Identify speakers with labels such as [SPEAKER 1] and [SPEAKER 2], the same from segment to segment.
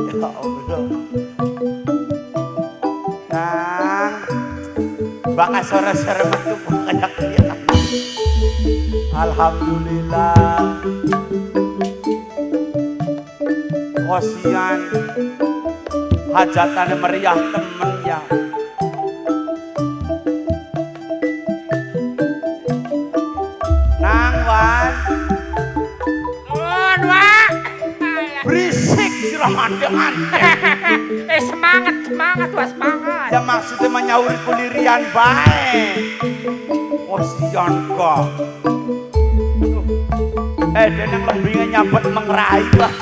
[SPEAKER 1] Ya Allah. Nang, bakal sore-sore metu kayak dia. Alhamdulillah. Kosian hajatannya meriah temen ya. Nang Wan,
[SPEAKER 2] Nuwun, Wak.
[SPEAKER 1] Berisik sirah ante-ante.
[SPEAKER 2] Eh semangat, semangat, Wak, semangat.
[SPEAKER 1] Ya maksudnya menyauri kulirian bae. Kosian kok. Aduh. Eh, dan yang lebihnya nyabet mengrai lah.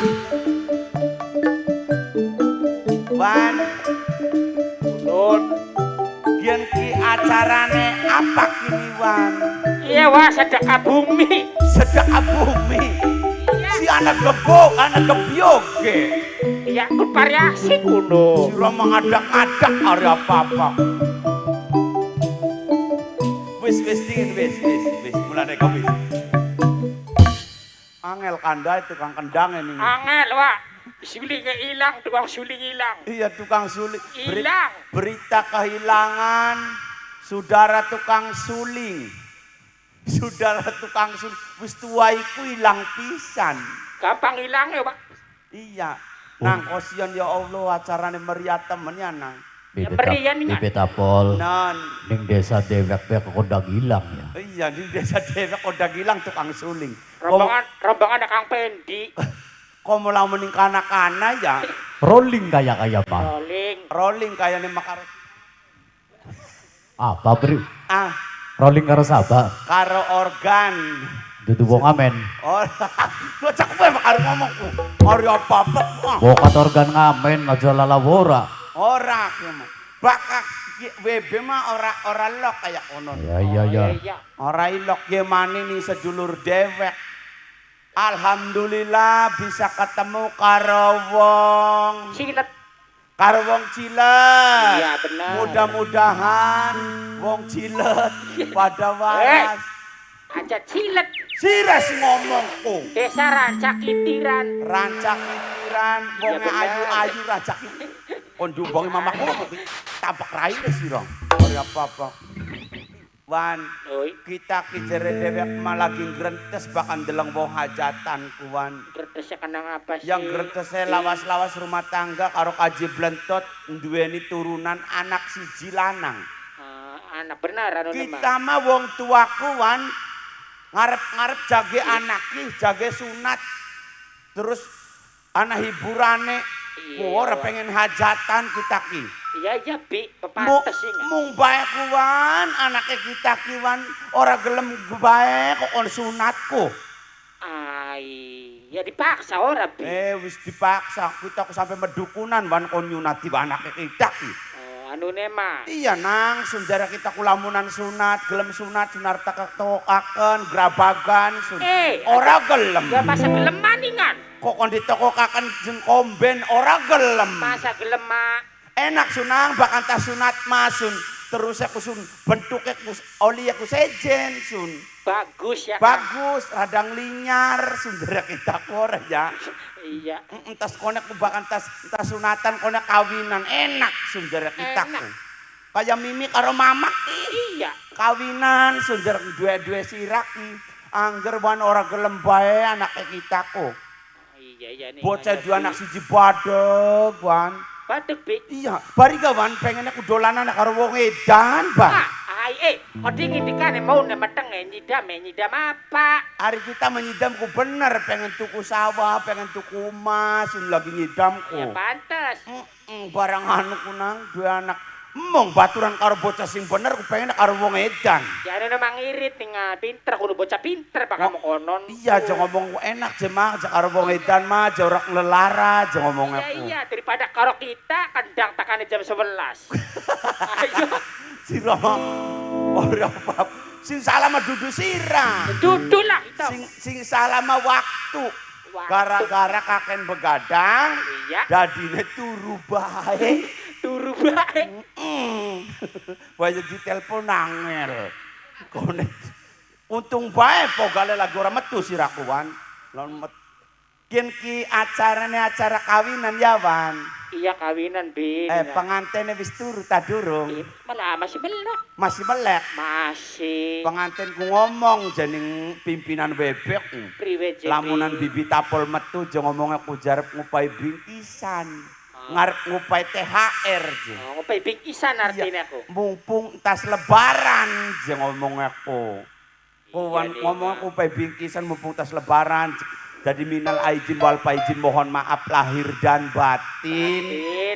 [SPEAKER 1] Wan,
[SPEAKER 2] Nuwun.
[SPEAKER 1] Kian ki acarane apa kini Wan?
[SPEAKER 2] Iya, Wak, sedekah bumi.
[SPEAKER 1] Sedekah bumi.
[SPEAKER 2] Iya.
[SPEAKER 1] Si anak gebok, anak gebyog ge.
[SPEAKER 2] Iya, ku variasi kuno.
[SPEAKER 1] Sira mengadak-adak hari apa-apa. Wis wis dingin wis wis wis mulane kok wis. Angel kandai tukang kendang ini.
[SPEAKER 2] Angel, Wak. Sulinge ilang, tukang suling ilang.
[SPEAKER 1] Iya tukang suling.
[SPEAKER 2] Ilang.
[SPEAKER 1] Berita kehilangan saudara tukang suling. Saudara tukang suling wis tua iku ilang pisan.
[SPEAKER 2] Gampang ilang ya, Pak.
[SPEAKER 1] Iya. Nang kosion ya Allah acarane meriah temen ya nang.
[SPEAKER 2] Ya, meriah nih, Ngan.
[SPEAKER 3] Bibit apol
[SPEAKER 1] Non.
[SPEAKER 3] ning desa dewek bek kondang ilang ya.
[SPEAKER 1] Iya di desa dewek kondang ilang tukang suling.
[SPEAKER 2] Rombongan, rombongan Kang Pendi.
[SPEAKER 1] Kok mulai mening kana-kana ya.
[SPEAKER 3] Rolling kaya kaya apa?
[SPEAKER 2] Rolling.
[SPEAKER 1] Rolling kayane makar.
[SPEAKER 3] Apa beri?
[SPEAKER 1] Ah,
[SPEAKER 3] Rolling karo sapa?
[SPEAKER 1] Karo organ.
[SPEAKER 3] Dudu wong amen.
[SPEAKER 1] Oh, bocah kowe karo ngomongku. Ora apa-apa. Ah,
[SPEAKER 3] Bokat organ ngamen aja lalawora.
[SPEAKER 1] Ora ki mah. Bakak WB mah ora ora lok kayak kono.
[SPEAKER 3] Ya iya ya.
[SPEAKER 2] Iya.
[SPEAKER 1] Ora ilok gimana nih sedulur dewek. Alhamdulillah bisa ketemu karo wong.
[SPEAKER 2] Silet.
[SPEAKER 1] Karo wong Cilet.
[SPEAKER 2] Iya, benar.
[SPEAKER 1] Mudah-mudahan wong Cilet pada waras.
[SPEAKER 2] Aja cilet.
[SPEAKER 1] Sira sing ngomongku.
[SPEAKER 2] Desa Rancakitiran.
[SPEAKER 1] Rancakitiran wonge
[SPEAKER 2] Iya, benar.
[SPEAKER 1] ayu-ayu Rancakitiran. Kon diumbongi mamaku tampak raine sira. Ora apa-apa. Wan,
[SPEAKER 2] Oi,
[SPEAKER 1] kita ki jere dewek malah lagi grentes bahkan deleng wong hajatan ku Wan.
[SPEAKER 2] gretesnya kenang apa sih?
[SPEAKER 1] Yang grentese lawas-lawas rumah tangga karo kaji blentot duweni turunan anak siji lanang.
[SPEAKER 2] Ah, anak benar anu
[SPEAKER 1] Kita mah wong tuaku Wan ngarep-ngarep jage anak ki, jage sunat. Terus anak hiburane,
[SPEAKER 2] Iya,
[SPEAKER 1] ora
[SPEAKER 2] Wan.
[SPEAKER 1] pengen hajatan kita ki.
[SPEAKER 2] Iya iya bi, pepantes sih.
[SPEAKER 1] Mung bae ku Wan, anake kita ki Wan ora gelem bae kok kon sunatku.
[SPEAKER 2] Ai, ya dipaksa ora bi.
[SPEAKER 1] Eh wis dipaksa, kita ku sampai medukunan Wan kon nyunati anake kita ki.
[SPEAKER 2] Oh, anu mah.
[SPEAKER 1] Iya nang, sunjara kita kulamunan sunat, gelem sunat, sunar tekek-tokaken, grabagan, sun.
[SPEAKER 2] Eh,
[SPEAKER 1] ora gelem.
[SPEAKER 2] Ya masa gelem maningan.
[SPEAKER 1] Kok kon ditokokaken jeng komben ora gelem.
[SPEAKER 2] Masa gelem mak.
[SPEAKER 1] Enak sunang, bahkan tas sunat masun. Terus aku sun bentuknya ku oli aku sejen sun.
[SPEAKER 2] Bagus ya.
[SPEAKER 1] Bagus, radang linyar sun jere kita ku ora ya.
[SPEAKER 2] Iya.
[SPEAKER 1] Entas konek ku bahkan tas entas sunatan konek kawinan enak sun jere kita ku. Kaya Mimi karo mamak
[SPEAKER 2] iya.
[SPEAKER 1] Kawinan sun jere dua-dua sirak. Angger wan ora gelem bae anake kita ku.
[SPEAKER 2] Iya iya nih.
[SPEAKER 1] Bocah dua anak siji badeg wan.
[SPEAKER 2] Badeg bi.
[SPEAKER 1] Iya, bari gawan pengen aku dolanan karo wong edan, Bang.
[SPEAKER 2] Ah, ai odi ngindikane mau meteng nyidam apa?
[SPEAKER 1] Hari kita menyidam ku bener pengen tuku sawah, pengen tuku emas, lagi nyidam ku.
[SPEAKER 2] Ya pantes.
[SPEAKER 1] Barang anu ku nang dua anak. Emong baturan karo bocah sing bener ku pengen karo wong edan.
[SPEAKER 2] Ya anu memang irit tinggal pinter kudu bocah pinter bakal mau konon.
[SPEAKER 1] Iya, aja ngomong enak je mah, aja karo wong edan mah, aja ora nglelara aja ngomong
[SPEAKER 2] aku. Iya, daripada karo kita kendang takane jam 11. Ayo.
[SPEAKER 1] Sira mah ora apa. Sing salah mah dudu sira.
[SPEAKER 2] Dudu lah kita.
[SPEAKER 1] Sing salah mah waktu. Gara-gara kaken begadang,
[SPEAKER 2] iya.
[SPEAKER 1] Dadine turu bae.
[SPEAKER 2] Turu bae.
[SPEAKER 1] Wae ditelepon angel. Kone untung bae pogale lagi ora metu siraku wan. Lon met. Kian ki acarane acara kawinan ya wan.
[SPEAKER 2] Iya kawinan bi.
[SPEAKER 1] Pengantene wis turu ta durung?
[SPEAKER 2] Malah masih melek.
[SPEAKER 1] Masih melek.
[SPEAKER 2] Masih.
[SPEAKER 1] Pengantin ku ngomong jeneng pimpinan bebek.
[SPEAKER 2] Priwe jeneng.
[SPEAKER 1] Lamunan bibi tapol metu je ngomongnya ku jarep ngupai bingkisan. Ngarep ngupai THR je.
[SPEAKER 2] Oh, ngupai bingkisan artinya aku.
[SPEAKER 1] Mumpung tas lebaran je ngomongnya ku. Ku ngomong ngupai bingkisan mumpung tas lebaran. Jadi minal aijin wal faizin mohon maaf lahir dan batin.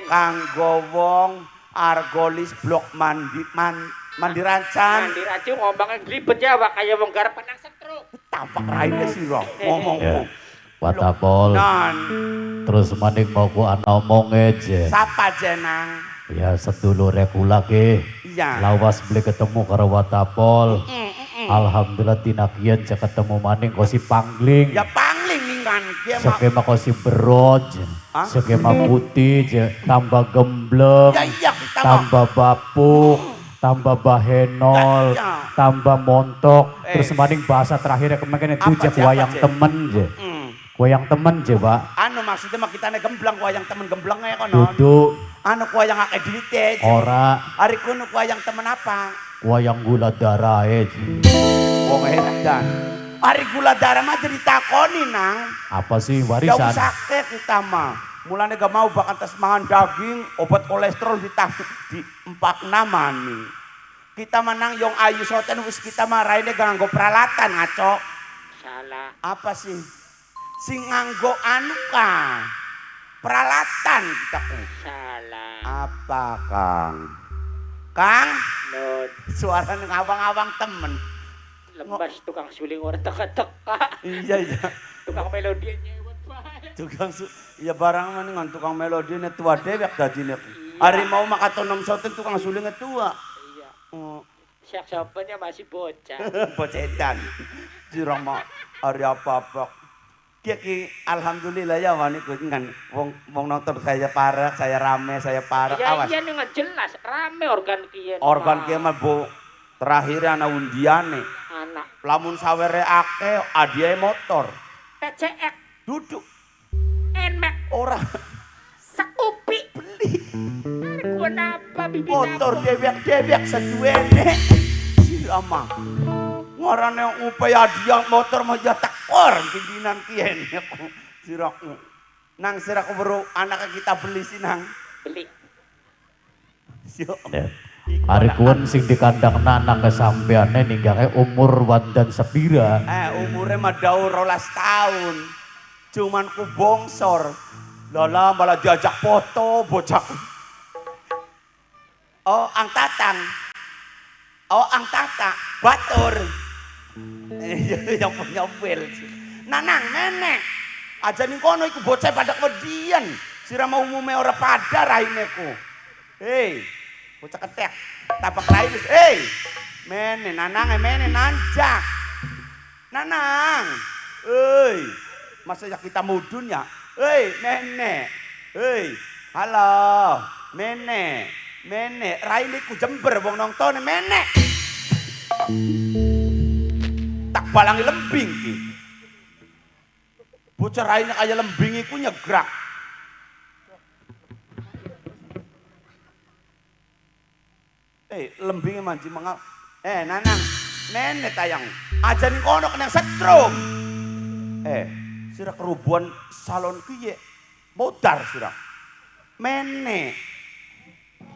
[SPEAKER 1] Kanggo wong Argolis blok mandi Mandirancan.
[SPEAKER 2] Mandirancan ngomongnya glibet ya wak kaya wong garep penang setruk.
[SPEAKER 1] Tampak raine sira ngomongku.
[SPEAKER 3] Watapol. Terus maning mau ku ana omonge je.
[SPEAKER 1] Sapa jenang?
[SPEAKER 3] Ya sedulure kula ki.
[SPEAKER 1] Iya.
[SPEAKER 3] Lawas beli ketemu karo Watapol. Alhamdulillah dina kian cek ketemu maning kosi pangling.
[SPEAKER 1] Ya pangling ningan ki mah.
[SPEAKER 3] Skema kosi beroj, skema putih je, tambah gembleng.
[SPEAKER 1] Ya iya kita mah.
[SPEAKER 3] Tambah bapuk, tambah bahenol,
[SPEAKER 1] ya, iya.
[SPEAKER 3] Tambah montok. Terus maning bahasa terakhirnya kemarin itu je wayang temen je. Wayang temen je, Pak.
[SPEAKER 1] Anu maksudnya mah kitane gembleng wayang temen gemblenge kono.
[SPEAKER 3] Duduk.
[SPEAKER 1] Anu wayang akeh duwite.
[SPEAKER 3] Ora.
[SPEAKER 1] Ari kono wayang temen apa?
[SPEAKER 3] Wayang gula darah je.
[SPEAKER 1] Wong edan. Ari gula darah mah jadi takoni nang.
[SPEAKER 3] Apa sih warisan?
[SPEAKER 1] Ya usah kita mah. Mulane gak mau bahkan tes mangan daging, obat kolesterol di empak namani. Kita menang yong ayu soten wis kita mah raine gak nganggo peralatan ngaco.
[SPEAKER 2] Salah.
[SPEAKER 1] Apa sih? Sing nganggo anu ka peralatan kita ku.
[SPEAKER 2] Salah.
[SPEAKER 1] Apa Kang? Kang?
[SPEAKER 2] Non.
[SPEAKER 1] Suara ngawang-awang temen.
[SPEAKER 2] Lepas tukang suling ora teka-teka.
[SPEAKER 1] Iya iya.
[SPEAKER 2] Tukang melodi nyewot bae.
[SPEAKER 1] Tukang ya barang maningan tukang melodine tua dewek dadine. Ari mau makatonom soten tukang sulinge tua.
[SPEAKER 2] Iya.
[SPEAKER 1] Oh.
[SPEAKER 2] Saksofonnya masih bocah.
[SPEAKER 1] Bocetan. Jurang mah ari apa-apa. Ki alhamdulillah ya wani kan wong wong nonton saya parek, saya rame, saya parek.
[SPEAKER 2] Ya,
[SPEAKER 1] awas.
[SPEAKER 2] Iya nih jelas rame organ kian.
[SPEAKER 1] Organ kian mah bu terakhir ana undiane.
[SPEAKER 2] Anak.
[SPEAKER 1] Lamun sawere akeh adiae motor.
[SPEAKER 2] PCX.
[SPEAKER 1] Duduk.
[SPEAKER 2] Nmax.
[SPEAKER 1] Ora.
[SPEAKER 2] Sekupi
[SPEAKER 1] beli.
[SPEAKER 2] Kenapa bibi
[SPEAKER 1] motor dewek-dewek seduwene. Sirama. Ngarane upaya hadiah motor mah ya tekor pimpinan kiyen aku siraku. Nang siraku weruh anake kita beli sih nang.
[SPEAKER 2] Beli.
[SPEAKER 1] Sio.
[SPEAKER 3] Ari kuwen sing dikandang anak kesampeane ninggake umur wandan sepira?
[SPEAKER 1] Umure mah daur 12 tahun. Cuman ku bongsor. Lala malah diajak foto bocah. Oh, ang tatang. Oh, ang tata, batur. Yang punya wel. Nanang, nenek. Aja ning kono iku bocah pada kewedian. Sira mau umume ora pada raine ku. Hei, bocah ketek. Tapak rai wis. Hei. Mene nanang mene nanjak. Nanang. Hei. Masa ya kita mudun ya? Hei, nenek. Hei. Halo, mene. Mene, raine ku jember wong nontone mene. Tak balangi lembing ki. Bocah raine kaya lembing iku nyegrak. Lembinge manji mangap. Nanang, mene tayang. Aja ning kono kena setrum. Sira kerubuan salon kiye. Modar sira. Mene.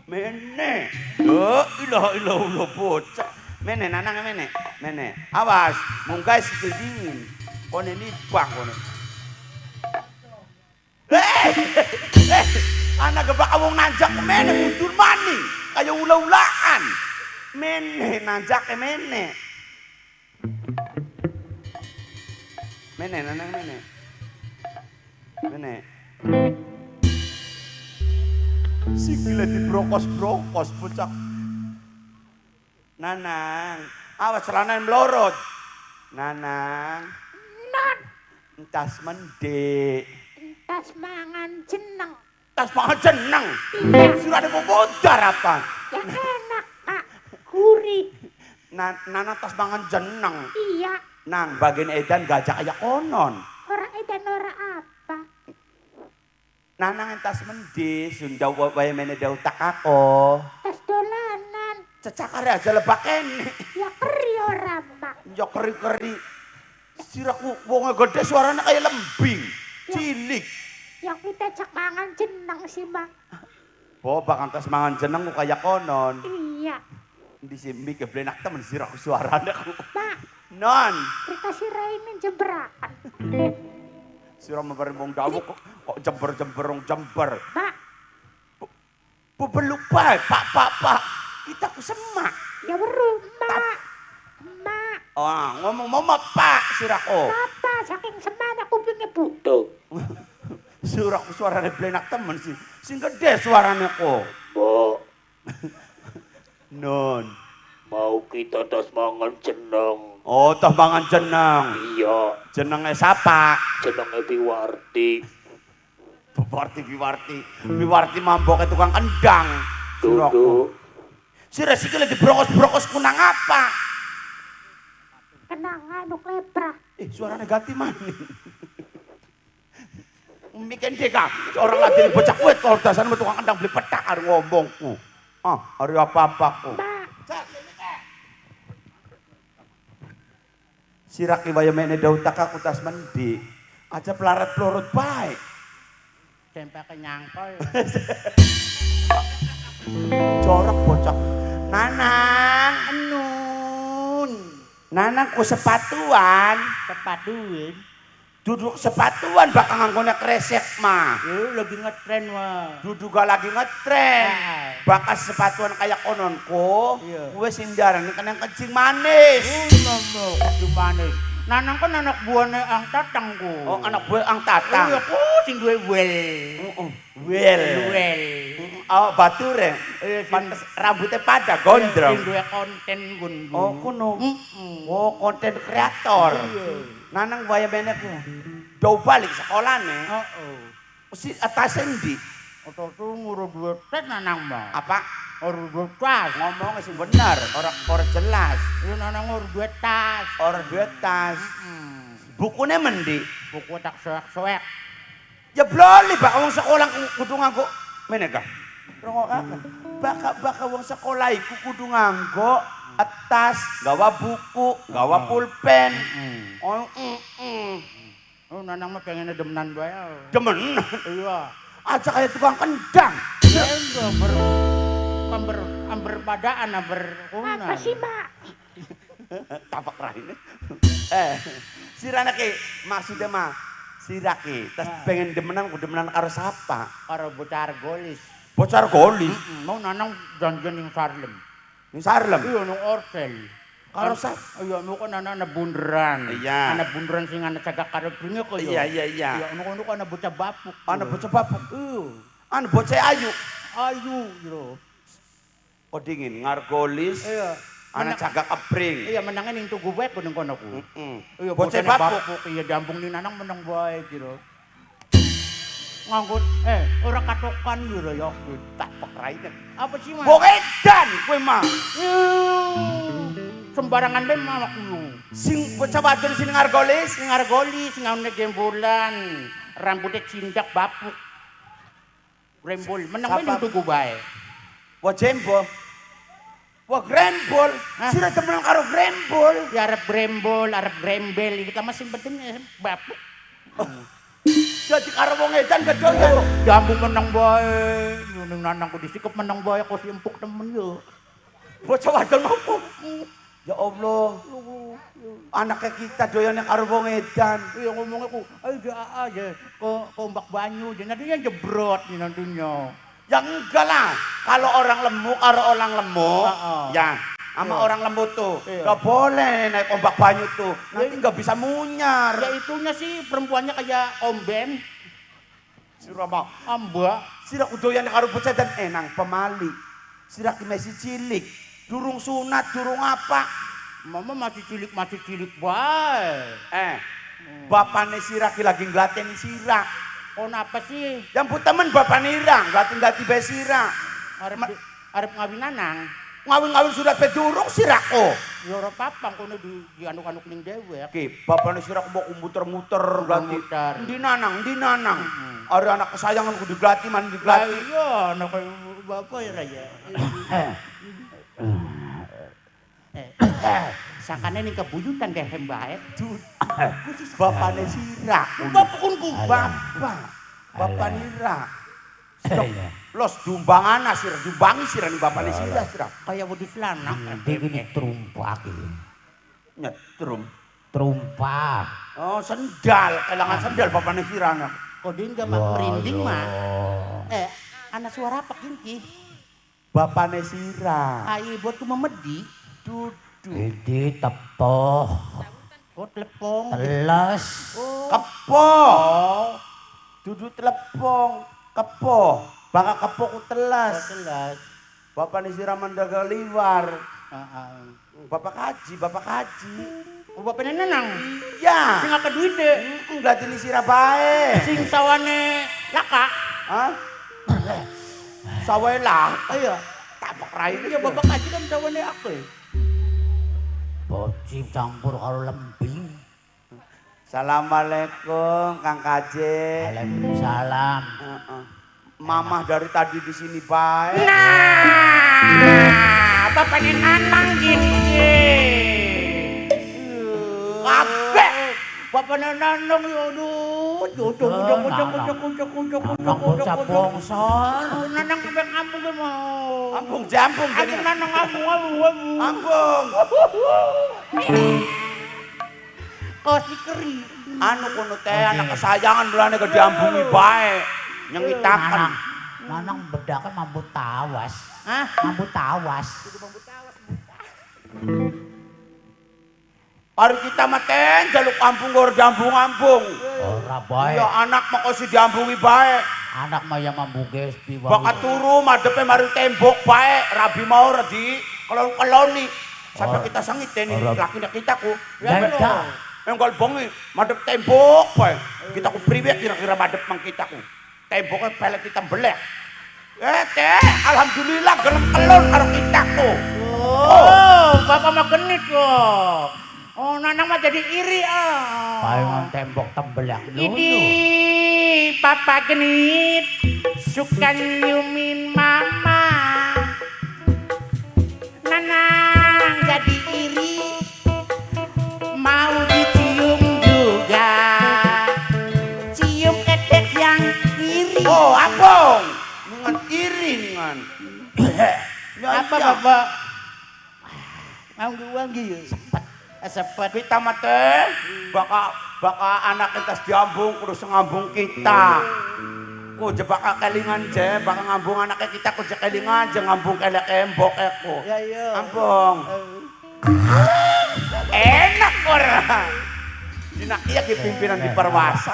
[SPEAKER 1] Mene. La ilaha illallah bocah. Mene nanang mene. Mene. Awas, munggah sikil dingin. Kone nibang kono. Anak gebak wong nanjak mene mundur maning. Kaya ula-ulaan. Mene nanjake mene. Mene nanang mene. Mene. Sikile dibrokos-brokos bocah. Nanang, awas celana mlorot. Nanang.
[SPEAKER 2] Non.
[SPEAKER 1] Entas mendek.
[SPEAKER 2] Entas mangan jeneng.
[SPEAKER 1] Tas mangan jeneng. Surane modar apa?
[SPEAKER 2] Ya enak, Kak. Gurih.
[SPEAKER 1] Nana tas mangan jeneng.
[SPEAKER 2] Iya.
[SPEAKER 1] Nang bagian edan gajah kaya konon.
[SPEAKER 2] Ora edan ora apa.
[SPEAKER 1] Nanang entas mendi, Sunda wae mene dau tak ako.
[SPEAKER 2] Tas dolanan.
[SPEAKER 1] Cecakare aja lebakene.
[SPEAKER 2] Ya keri ora, Mak.
[SPEAKER 1] Ya keri-keri. Siraku wonge gede suaranya kayak lembing. Cilik.
[SPEAKER 2] Yang kita cak mangan jeneng sih, Mak.
[SPEAKER 1] Oh, bakal tas mangan jeneng ku kaya konon.
[SPEAKER 2] Iya.
[SPEAKER 1] Di sini keblenak temen siraku suaranya ku.
[SPEAKER 2] Mak.
[SPEAKER 1] Non.
[SPEAKER 2] Kita sirainin jembrakan.
[SPEAKER 1] Sira member wong dawu kok jember-jember wong jember.
[SPEAKER 2] Mak.
[SPEAKER 1] Bebeluk bae, Pak, Pak, Pak. Kita ku semak.
[SPEAKER 2] Ya weru, Mak. Mak.
[SPEAKER 1] Oh, ngomong mau Pak siraku.
[SPEAKER 2] Apa saking semana kupingnya butuh.
[SPEAKER 1] Siraku suarane blenak temen sih. Sing gede suarane kok.
[SPEAKER 2] Mbok.
[SPEAKER 1] Non.
[SPEAKER 2] Mau kita tas mangan jeneng.
[SPEAKER 1] Oh, tas mangan jeneng.
[SPEAKER 2] Iya.
[SPEAKER 1] Jenenge sapa?
[SPEAKER 2] Jenenge Biwarti.
[SPEAKER 1] Biwarti, Biwarti. Biwarti mamboke tukang kendang.
[SPEAKER 2] Duduk.
[SPEAKER 1] Sira sikile dibrokos-brokos kunang apa?
[SPEAKER 2] Kenang anu klepra.
[SPEAKER 1] Suarane ganti maning. Mikir dek ah, orang ladeni bocah kuwi kok dasane tukang kendang beli petak arep ngomongku. Ah, arep apa-apaku. Siraki waya mene dau tak aku tas mendi. Aja pelarat-pelorot bae.
[SPEAKER 4] Tempeke nyangkol.
[SPEAKER 1] Jorok bocah. Nanang,
[SPEAKER 4] Enun.
[SPEAKER 1] Nanang ku sepatuan.
[SPEAKER 4] Sepatuan.
[SPEAKER 1] Duduk sepatuan bakal nganggone kresek mah.
[SPEAKER 4] Lagi ngetren mah.
[SPEAKER 1] Duduk gak lagi ngetren. Bakas sepatuan kayak kononku. Gue sing diarani kena kencing manis.
[SPEAKER 4] Ngomong kencing manis. Nanang kan anak buahnya Ang Tatang ku.
[SPEAKER 1] Oh, anak buah Ang Tatang.
[SPEAKER 4] Iya ku sing duwe wel.
[SPEAKER 1] Wel.
[SPEAKER 4] Wel.
[SPEAKER 1] Oh, bature. Pantes rambutnya pada gondrong.
[SPEAKER 4] Sing duwe konten kun.
[SPEAKER 1] Oh, kuno. Oh, konten kreator. Nanang waya mene ku. Jauh balik sekolahne.
[SPEAKER 4] Heeh.
[SPEAKER 1] Si atase ndi?
[SPEAKER 4] Oto ngurus duwe tas nanang mah.
[SPEAKER 1] Apa?
[SPEAKER 4] Ora duwe tas.
[SPEAKER 1] Ngomongnya sing bener, ora jelas.
[SPEAKER 4] Ya nanang ora duwe tas.
[SPEAKER 1] Ora duwe tas. Bukune mendi?
[SPEAKER 4] Buku tak soek-soek.
[SPEAKER 1] Ya bloli bak wong sekolah kudu nganggo mene kah? Rungokaken. Baka-baka wong sekolah iku kudu nganggo tas, gawa buku, gawa pulpen. Oh,
[SPEAKER 4] Oh, nanang mah pengen demenan bae.
[SPEAKER 1] Demen?
[SPEAKER 4] Iya.
[SPEAKER 1] Aja kayak tukang kendang.
[SPEAKER 4] Ya enggak ber padaan ber kuna.
[SPEAKER 2] Apa sih, Mak?
[SPEAKER 1] Tapak raine. Sirana ki maksudnya mah sirake tas pengen demenan ku demenan karo sapa?
[SPEAKER 4] Karo bocah golis.
[SPEAKER 1] Bocah golis.
[SPEAKER 4] Mau nanang janjian ning Sarlem.
[SPEAKER 1] Ning Sarlem?
[SPEAKER 4] Iya ning Orsel.
[SPEAKER 1] Karo sapa?
[SPEAKER 4] Iya, mau kan ana bunderan.
[SPEAKER 1] Iya.
[SPEAKER 4] Ana bunderan sing ana cagak karo bringe kok ya.
[SPEAKER 1] Iya, iya, iya.
[SPEAKER 4] Iya, ono-ono ana bocah bapuk.
[SPEAKER 1] Ana bocah bapuk.
[SPEAKER 4] Iya.
[SPEAKER 1] Ana bocah ayu.
[SPEAKER 4] Ayu gitu.
[SPEAKER 1] Oh dingin ngargolis.
[SPEAKER 4] Iya.
[SPEAKER 1] Ana cagak kebring.
[SPEAKER 4] Iya, menangnya ning tugu wae ning kono ku.
[SPEAKER 1] Heeh.
[SPEAKER 4] Iya,
[SPEAKER 1] bocah bapuk.
[SPEAKER 4] Iya, diambung ning nanang menang wae gitu. Nganggo ora katokan yo ya.
[SPEAKER 1] Tak pekraine.
[SPEAKER 4] Apa sih, Mas?
[SPEAKER 1] Wong edan kowe mah.
[SPEAKER 4] Sembarangan bae mah aku.
[SPEAKER 1] Sing bocah wadon sing ngargolis,
[SPEAKER 4] Sing ngargoli, sing ngene gembolan, rambutnya cindak bapuk. Grembol, meneng bae ning tuku bae.
[SPEAKER 1] Wah jembo. Wah grembol. Sira temenan karo grembol.
[SPEAKER 4] Ya arep grembol, arep grembel iki ta sing penting bapuk.
[SPEAKER 1] Jadi karo wong edan kedoyan.
[SPEAKER 4] Diambung meneng bae. Ning nanang ku disikep meneng bae kok si empuk temen yo.
[SPEAKER 1] Bocah wadon opo? Ya Allah. Anaknya kita doyannya karo wong edan.
[SPEAKER 4] Iya ngomongnya ku, ayo ja aja ke ombak banyu, nantinya jebrot nih nantinya.
[SPEAKER 1] Ya enggak lah. Kalau orang lemuk, karo orang lemuk, ya sama orang lembut tuh, nggak boleh naik ombak banyu tuh. Nanti nggak bisa munyar.
[SPEAKER 4] Ya itunya sih perempuannya kayak omben.
[SPEAKER 1] Sira mau,
[SPEAKER 4] amba.
[SPEAKER 1] Sira kudoyan karo bocah dan enang pemali. Sira ki masih cilik, durung sunat, durung apa.
[SPEAKER 4] Mama masih cilik bae.
[SPEAKER 1] Bapane sira ki lagi nglateni sira.
[SPEAKER 4] Kon apa sih?
[SPEAKER 1] Yang pun temen bapak nira, nglatin-nglatin bae sira.
[SPEAKER 4] Arep ngawin nanang.
[SPEAKER 1] Ngawin-ngawin surat pe durung sirako.
[SPEAKER 4] Ya ora apa-apa kono di anuk-anuk ning dewek.
[SPEAKER 1] Oke, bapane sira mau muter-muter ngglati. Endi nanang, endi nanang. Are anak kesayangan kudu diglati man diglati.
[SPEAKER 4] Iya, anak bapak ya raya. Sangkane ning kebuyutan dehem bae.
[SPEAKER 1] Bapane sira.
[SPEAKER 4] Bapak kunku
[SPEAKER 1] bapak. Bapak nira. Los dumbangana sira, dumbangi sira ning bapane sira sira.
[SPEAKER 4] Kaya wedhus lanang.
[SPEAKER 3] Iki trumpak iki.
[SPEAKER 1] Nyetrum.
[SPEAKER 3] Trumpak.
[SPEAKER 1] Oh, sendal, kelangan sendal bapane sira anak.
[SPEAKER 4] Kok dia enggak mak merinding mah. Anak suara apa kinki?
[SPEAKER 1] Bapane sira.
[SPEAKER 4] Ai buat ku memedi.
[SPEAKER 1] Dudu.
[SPEAKER 3] Iki tepoh.
[SPEAKER 4] Oh, telepong.
[SPEAKER 3] Teles.
[SPEAKER 4] Oh.
[SPEAKER 1] Kepoh. Dudu telepong. Kepoh. Baka kepoh ku teles.
[SPEAKER 4] Oh, teles.
[SPEAKER 1] Bapane sira mendaga liwar. Bapak kaji, bapak kaji.
[SPEAKER 4] Oh, bapaknya nenang.
[SPEAKER 1] Iya.
[SPEAKER 4] Sing akeh duwite.
[SPEAKER 1] Nglatini sira bae.
[SPEAKER 4] Sing sawane laka.
[SPEAKER 1] Hah? Sawahe laka.
[SPEAKER 4] Iya.
[SPEAKER 1] Tapak raine.
[SPEAKER 4] Iya, bapak kaji kan sawane akeh.
[SPEAKER 3] Boci campur karo lembing.
[SPEAKER 1] Assalamualaikum Kang Kaji.
[SPEAKER 3] Waalaikumsalam.
[SPEAKER 1] Mamah dari tadi di sini baik.
[SPEAKER 4] Nah, bapaknya nanang gini.
[SPEAKER 1] Kabeh.
[SPEAKER 4] Bapaknya nanang ya aduh. Jodoh,
[SPEAKER 3] Nanang bocah bongsor.
[SPEAKER 4] Nanang kabeh kampung gue mau.
[SPEAKER 1] Ambung jampung
[SPEAKER 4] jadi. Nanang ambung ambung.
[SPEAKER 1] Ambung.
[SPEAKER 4] Oh si keri.
[SPEAKER 1] Anu kono teh anak kesayangan mulane ke diambungi bae. Nyengitaken.
[SPEAKER 3] Nanang bedake mambu tawas.
[SPEAKER 4] Hah?
[SPEAKER 3] Mambu tawas.
[SPEAKER 4] Mambu tawas.
[SPEAKER 1] Hari kita mah ten jaluk kampung ora diambung-ambung.
[SPEAKER 3] Ora bae.
[SPEAKER 1] Ya anak mah kok si diambungi bae.
[SPEAKER 3] Anak mah ya mambu gespi wae.
[SPEAKER 1] Bakat turu madepe mari tembok bae, rabi mau ora di kelon-keloni. Sampai kita sengit ini laki kita ku.
[SPEAKER 3] Ya
[SPEAKER 1] enggal bongi madep tembok bae. Kita ku priwe kira-kira madep mang kita ku. Temboknya pelek kita belek. Teh, alhamdulillah gelem kelon karo kita ku.
[SPEAKER 4] Oh, bapak mah genit kok. Oh, nanang mah jadi iri ah.
[SPEAKER 3] Palingan tembok tembelak lulu.
[SPEAKER 4] Ini papa genit suka nyumin mama. Nanang jadi iri mau dicium juga. Cium ketek yang kiri.
[SPEAKER 1] Oh, abong. Dengan iri dengan.
[SPEAKER 4] Ya, apa iya. Bapak? Mau wangi ya. Sepet.
[SPEAKER 1] Kita mah teh baka anak entas diambung terus ngambung kita. Ku je baka kelingan je, baka ngambung anaknya kita ku je kelingan je ngambung kelek embok ku.
[SPEAKER 4] Ya iya.
[SPEAKER 1] Ambung. Enak ora. Dina iya ki pimpinan di Parwasa.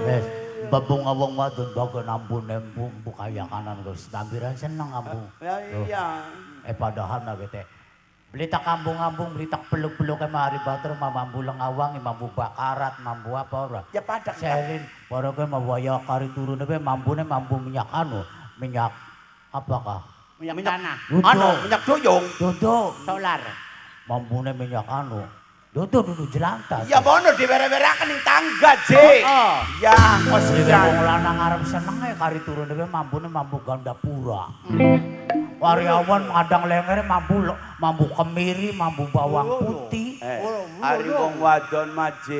[SPEAKER 3] Wes, babunga wong wadon baga nambune embu kaya kanan Gus. Tambiran seneng ambu.
[SPEAKER 1] Ya iya.
[SPEAKER 3] Padahal nah teh Beli tak ambung-ambung, beli tak peluk-peluk kay mari batur, mamambu lang awang, mambu bakarat, mambu apa ora.
[SPEAKER 1] Ya padak.
[SPEAKER 3] Selin, baru kowe mawaya kari turun be mambune mambu minyak anu, minyak apakah?
[SPEAKER 4] Minyak tanah.
[SPEAKER 1] Anu, minyak doyong.
[SPEAKER 3] Dodo.
[SPEAKER 4] Solar.
[SPEAKER 3] Mambune minyak anu. Dodo dudu jelantah.
[SPEAKER 1] Ya mono diwere-wereken ning tangga, J.
[SPEAKER 4] Oh.
[SPEAKER 1] Ya,
[SPEAKER 3] Jadi
[SPEAKER 1] kosian.
[SPEAKER 3] wong lanang arep senenge kari turun be mambune mambu gandapura. Wariawan ngadang lengere mambu mambu kemiri, mambu bawang putih.
[SPEAKER 1] Ari wong wadon mah, J,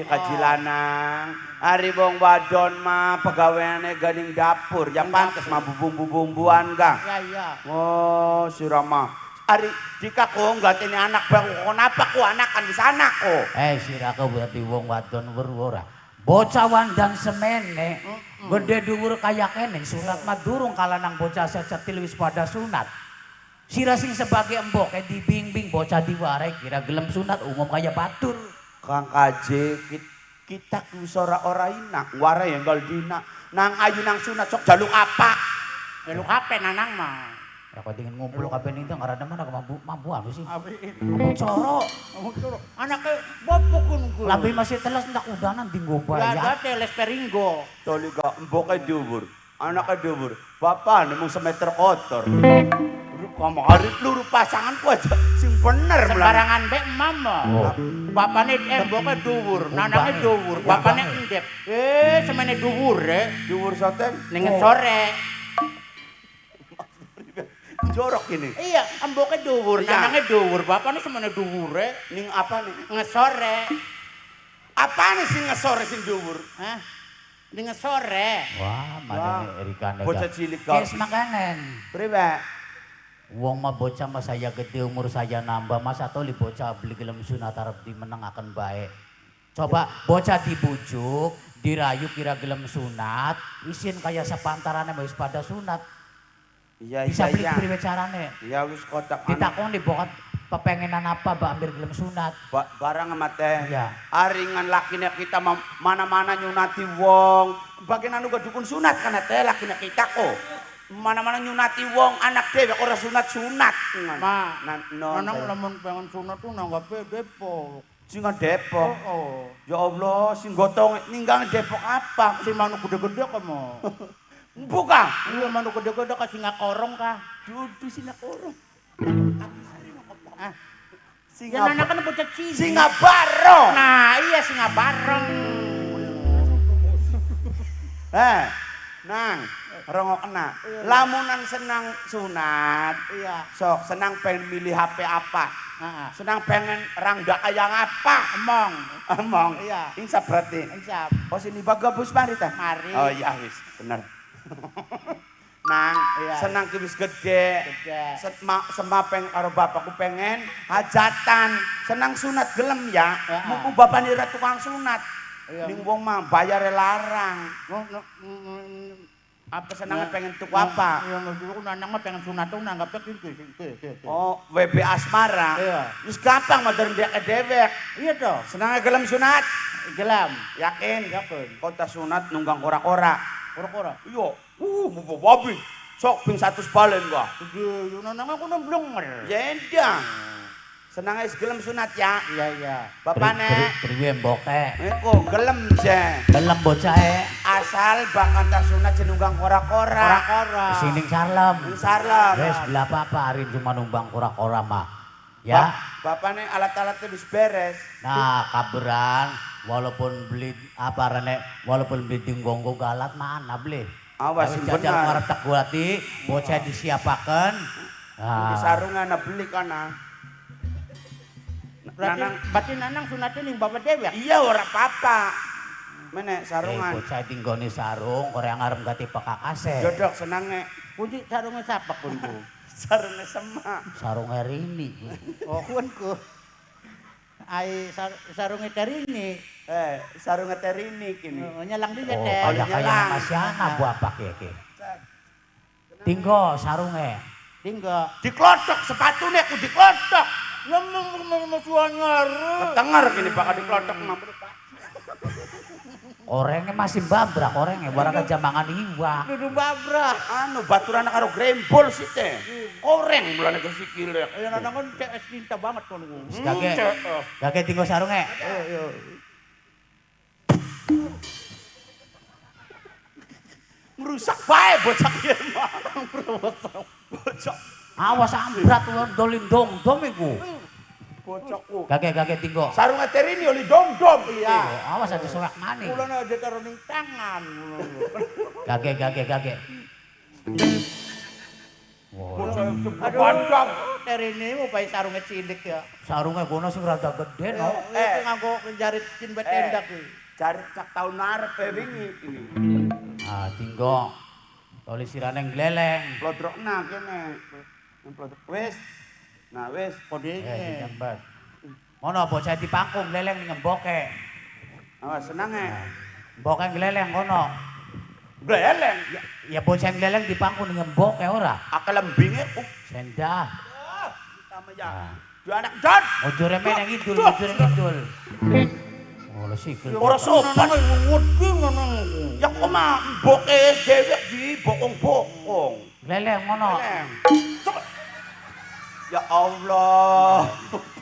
[SPEAKER 1] kaji lanang. Ari wong wadon mah pegaweane ganing dapur, ya pantes mambu bumbu-bumbuan kang.
[SPEAKER 4] Ya iya.
[SPEAKER 1] Oh, sirama. Ari dika ko nggatene anak bang kenapa ku anak kan bisa anak ko.
[SPEAKER 3] Siraka berarti wong wadon weru ora. Bocah wandan semene, gede dhuwur kaya kene, sunat mah durung kalanang bocah secetil wis pada sunat. Sira sing sebagai emboke dibimbing bocah diwarai kira gelem sunat umum kaya batur.
[SPEAKER 1] Kang kaje kita ku ora inak, warai enggal dina. Nang ayu nang sunat sok jaluk apa?
[SPEAKER 4] Jaluk apa nanang mah?
[SPEAKER 3] Ya kok dingin ngumpul kabeh ning karena mana mampu mampu anu sih. Mampu coro.
[SPEAKER 4] Mampu coro. Anake bopok kun ku.
[SPEAKER 3] Lambe masih teles ndak udanan dinggo bayar.
[SPEAKER 4] Ya teles peringgo.
[SPEAKER 1] Toli ga emboke dhuwur. Anake dhuwur. Bapak mung semeter kotor. Kamari luru pasanganku aja sing bener
[SPEAKER 4] sembarangan be mama. Bapane emboke dhuwur, nanange dhuwur, bapane endep. Semene dhuwur e.
[SPEAKER 1] Dhuwur soten
[SPEAKER 4] ning sore.
[SPEAKER 1] Jorok ini.
[SPEAKER 4] Iya, emboke dhuwur, nanange dhuwur, bapane semene dhuwure.
[SPEAKER 1] Ning apa nih?
[SPEAKER 4] Ngesore.
[SPEAKER 1] Apane sing ngesore sing dhuwur?
[SPEAKER 4] Hah? Ning ngesore.
[SPEAKER 3] Wah, madene Erikane.
[SPEAKER 1] Bocah cilik kok.
[SPEAKER 3] Wis makanen.
[SPEAKER 1] Priwe?
[SPEAKER 3] Wong mah bocah mah saya gede umur saya nambah, masa toli bocah beli gelem sunat arep dimenengaken bae. Coba bocah dibujuk, dirayu kira gelem sunat, isin kaya sepantarane wis pada sunat.
[SPEAKER 1] Iya,
[SPEAKER 3] bisa beli
[SPEAKER 1] iya.
[SPEAKER 3] Priwe carane?
[SPEAKER 1] Iya wis kotak.
[SPEAKER 3] Ditakoni bokat pepengenan apa Mbak ambil gelem sunat.
[SPEAKER 1] Barang sama teh.
[SPEAKER 3] Iya.
[SPEAKER 1] Aringan lakine kita mana-mana nyunati wong. Bagian anu dukun sunat kan teh lakine kita kok. Mana-mana nyunati wong anak dhewe ora sunat-sunat.
[SPEAKER 4] Ma, nanang lamun pengen sunat tuh nanggape Depok.
[SPEAKER 1] Sing Depok.
[SPEAKER 4] Oh.
[SPEAKER 1] Ya Allah, sing gotong ninggang Depok apa?
[SPEAKER 4] Sing manuk gede-gede kamu.
[SPEAKER 1] Buka.
[SPEAKER 4] Iya manuk gede-gede ka singa korong kah?
[SPEAKER 1] Dudu singa korong.
[SPEAKER 4] Ah.
[SPEAKER 1] Singa.
[SPEAKER 4] Ya nana kan bocah cilik.
[SPEAKER 1] Singa barong.
[SPEAKER 4] Nah, iya singa barong.
[SPEAKER 1] Nang, rongo kena. Lamunan senang sunat.
[SPEAKER 4] Iya.
[SPEAKER 1] Sok senang pengen milih HP apa? Senang pengen rangda kaya ngapa?
[SPEAKER 4] Emong.
[SPEAKER 1] Emong.
[SPEAKER 4] Iya.
[SPEAKER 1] Insap berarti.
[SPEAKER 4] Insap.
[SPEAKER 1] Oh sini bagabus mari teh.
[SPEAKER 4] Mari.
[SPEAKER 1] Oh iya wis, bener. Nang,
[SPEAKER 4] iya.
[SPEAKER 1] Senang ki wis gede. Semapeng karo bapakku pengen hajatan. Senang sunat gelem ya. Mumpung bapakne ora tukang sunat.
[SPEAKER 4] Iya.
[SPEAKER 1] Ning wong mah bayare larang. Apa senangnya pengen tuku apa?
[SPEAKER 4] Iya, aku nanang mah pengen sunat tuh nanggape iki.
[SPEAKER 1] Oh, WB Asmara.
[SPEAKER 4] Iya.
[SPEAKER 1] Wis gampang mah dari dewek.
[SPEAKER 4] Iya toh.
[SPEAKER 1] Senangnya gelem sunat.
[SPEAKER 4] Gelem.
[SPEAKER 1] Yakin?
[SPEAKER 4] Yakin.
[SPEAKER 1] Kota sunat nunggang kora-kora.
[SPEAKER 4] Kora-kora.
[SPEAKER 1] Iya. Mau babi. Sok ping 100 balen gua.
[SPEAKER 4] Iya, nanang aku nemblenger.
[SPEAKER 1] Ya endang. Senangnya gelem sunat ya.
[SPEAKER 4] Iya, iya.
[SPEAKER 1] Bapane.
[SPEAKER 3] Priwe mboke.
[SPEAKER 1] Iku gelem je.
[SPEAKER 3] Gelem bocahe.
[SPEAKER 1] Asal bakal tak sunat jenunggang kora-kora.
[SPEAKER 4] Kora-kora.
[SPEAKER 3] Sing ning Sarlem.
[SPEAKER 1] Ning Sarlem.
[SPEAKER 3] Wis belah apa-apa arin cuma numbang kora-kora mah. Ya.
[SPEAKER 1] Bapane alat-alatnya wis beres.
[SPEAKER 3] Nah, kaberan walaupun beli apa rene walaupun beli dinggonggo galat mana beli.
[SPEAKER 1] Awas sing
[SPEAKER 3] jajal
[SPEAKER 1] bener.
[SPEAKER 3] Arep tak gulati, bocah disiapaken.
[SPEAKER 1] Nah. Di sarungan beli kana.
[SPEAKER 4] Nanang, berarti nanang sunatnya ning bapak dewek.
[SPEAKER 1] Iya ora apa-apa. Mene sarungan.
[SPEAKER 3] Bocah tinggone sarung, ora yang arep ganti pekakase.
[SPEAKER 1] Jodok senange.
[SPEAKER 4] Kunci sarungnya siapa kunku?
[SPEAKER 1] Sarungnya semak.
[SPEAKER 3] Sarungnya Rini.
[SPEAKER 4] Oh kunku. Ai sarungnya Terini.
[SPEAKER 1] Sarungnya Terini kini.
[SPEAKER 4] Oh, nyelang dia
[SPEAKER 3] oh,
[SPEAKER 4] teh.
[SPEAKER 3] Kaya kaya Mas Yana bapak ya ki. Tinggo sarungnya.
[SPEAKER 4] Tinggo.
[SPEAKER 1] Diklotok sepatune ku diklotok.
[SPEAKER 4] Ya mau anyar.
[SPEAKER 1] Ketenger kini bakal diklotok mampu.
[SPEAKER 3] Orangnya masih babrak orangnya, barang aja mangan iwak.
[SPEAKER 4] Dudu babrak.
[SPEAKER 1] Anu baturan karo grembol sih teh. Koreng mulane ke sikile.
[SPEAKER 4] Ya nanang kon CS cinta banget kon ku.
[SPEAKER 3] Gage. Gage tinggo sarunge.
[SPEAKER 4] Ayo.
[SPEAKER 1] Merusak bae bocah iki mah. Bocah.
[SPEAKER 3] Awas ambrat dolin dong-dom iku.
[SPEAKER 1] Bocokku.
[SPEAKER 3] Gage-gage tinggo.
[SPEAKER 1] Sarunge terini oli dom-dom.
[SPEAKER 4] Iya.
[SPEAKER 3] Awas aja soak maning.
[SPEAKER 4] Kula aja karo ning tangan.
[SPEAKER 3] Gage-gage gage.
[SPEAKER 4] Aduh, terini mau bae sarunge cilik ya.
[SPEAKER 3] Sarunge kono sing rada gede no.
[SPEAKER 4] Nganggo jarit cin bet endak kuwi.
[SPEAKER 1] Jarit cak taun arep wingi ini.
[SPEAKER 3] Ah, tinggo. Toli sirane gleleng.
[SPEAKER 1] Plodrokna kene. Plodrok wis. Nah wis
[SPEAKER 4] kodene.
[SPEAKER 3] Nyembat. Ngono bocah dipangkung gleleng ning emboke.
[SPEAKER 1] Awas senang e.
[SPEAKER 3] Emboke gleleng kono.
[SPEAKER 1] Gleleng.
[SPEAKER 3] Ya bocah gleleng dipangkung ning emboke ora.
[SPEAKER 1] Akeh lembinge.
[SPEAKER 3] Sendah.
[SPEAKER 1] Utama ya. Dua anak don.
[SPEAKER 3] Mujure meneng ngidul, mujure ngidul. Ngono sikil.
[SPEAKER 1] Ora sopan
[SPEAKER 4] wedi ngono.
[SPEAKER 1] Ya kok mah emboke dhewe dibokong-bokong.
[SPEAKER 3] Gleleng ngono.
[SPEAKER 1] Ya Allah,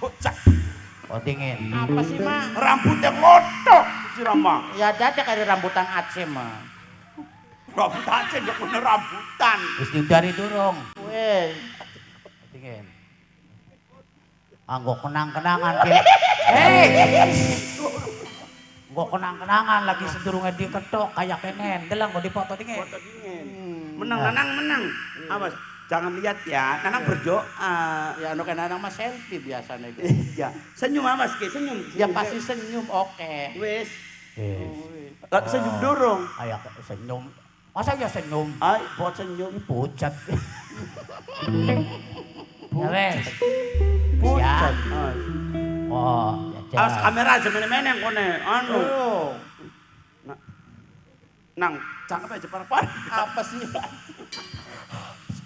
[SPEAKER 1] bocah.
[SPEAKER 3] Oh dingin.
[SPEAKER 4] Apa sih, Mak?
[SPEAKER 1] Rambutnya ngotok sira, Mak.
[SPEAKER 4] Ya dadak ada rambutan Aceh, Mak.
[SPEAKER 1] Rambut Aceh ya kono rambutan.
[SPEAKER 3] Wis diudari durung.
[SPEAKER 4] Wes.
[SPEAKER 3] Dingin. Anggo kenang-kenangan ki. Hei. Nggo kenang-kenangan lagi sedurunge diketok kaya kenen. Delang kok dipoto dingin.
[SPEAKER 1] Foto dingin. Menang, Nanang menang. Awas. Jangan lihat ya, Nanang berdoa.
[SPEAKER 4] Ya anu kan Nanang mah selfie biasanya itu.
[SPEAKER 1] Iya, senyum awas ki, senyum.
[SPEAKER 4] Ya pasti senyum, oke.
[SPEAKER 1] Wis.
[SPEAKER 3] Wis.
[SPEAKER 1] Senyum durung.
[SPEAKER 3] Kayak senyum. Masa ya senyum?
[SPEAKER 1] Ay, buat senyum.
[SPEAKER 3] Pucat. Ya wes.
[SPEAKER 1] Pucat.
[SPEAKER 3] Oh,
[SPEAKER 1] awas kamera aja meneng-meneng kone. Anu. Nang, cakep aja parah-parah.
[SPEAKER 4] Apa sih?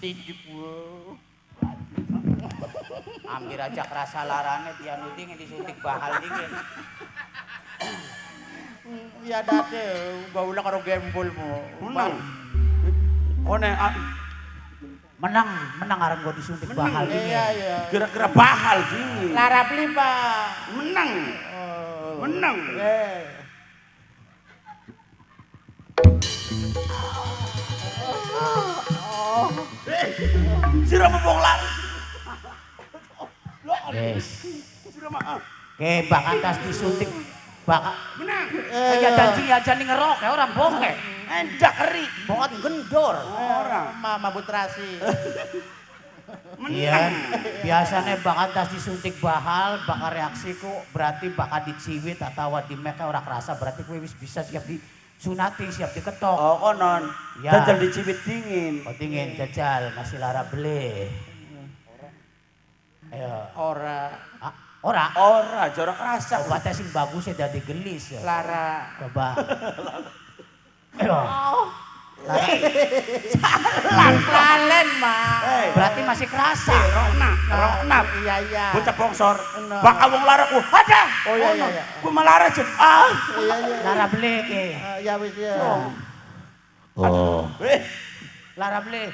[SPEAKER 4] Tinggi bu.
[SPEAKER 3] Hampir aja kerasa larane dianu dingin disuntik bahal dingin.
[SPEAKER 4] Ya date, gaula karo gembol mo.
[SPEAKER 1] Menang. Kone
[SPEAKER 3] menang, menang aran gua disuntik bahal dingin.
[SPEAKER 4] Iya, iya.
[SPEAKER 1] Kira-kira bahal dingin.
[SPEAKER 4] Lara beli, Pak.
[SPEAKER 1] Menang. Menang. Sira mau lari.
[SPEAKER 3] Yes.
[SPEAKER 1] Sira mah.
[SPEAKER 3] Oke, bak atas disuntik. Bak
[SPEAKER 1] menang.
[SPEAKER 3] Ya dancing ya jani ngerok ya orang boke.
[SPEAKER 1] Endak keri.
[SPEAKER 3] Bokat gendor.
[SPEAKER 1] Orang
[SPEAKER 4] mabut terasi.
[SPEAKER 3] Iya, biasanya bak atas disuntik bahal, bakal reaksiku berarti bakal diciwit atau dimek ora kerasa berarti kowe wis bisa siap di sunati siap diketok.
[SPEAKER 1] Oh konon.
[SPEAKER 3] Ya.
[SPEAKER 1] Jajal diciwit dingin.
[SPEAKER 3] Oh dingin jajal masih lara beli. Ayo.
[SPEAKER 4] Ora.
[SPEAKER 3] Ah, ora.
[SPEAKER 1] Ora, jorok rasa.
[SPEAKER 3] Obatnya sing bagus ya dadi gelis ya.
[SPEAKER 4] Lara.
[SPEAKER 3] Coba. Ayo.
[SPEAKER 4] Lalen, Mak.
[SPEAKER 3] Berarti masih kerasa.
[SPEAKER 1] Rokna, rokna.
[SPEAKER 4] Iya, iya.
[SPEAKER 1] Bocah bongsor. Bakal wong lara ku. Ada.
[SPEAKER 4] Oh iya iya.
[SPEAKER 1] Ku malah lara. Ah.
[SPEAKER 4] Iya iya.
[SPEAKER 3] Lara beli ki.
[SPEAKER 4] Ya wis ya.
[SPEAKER 3] Oh. Lara beli.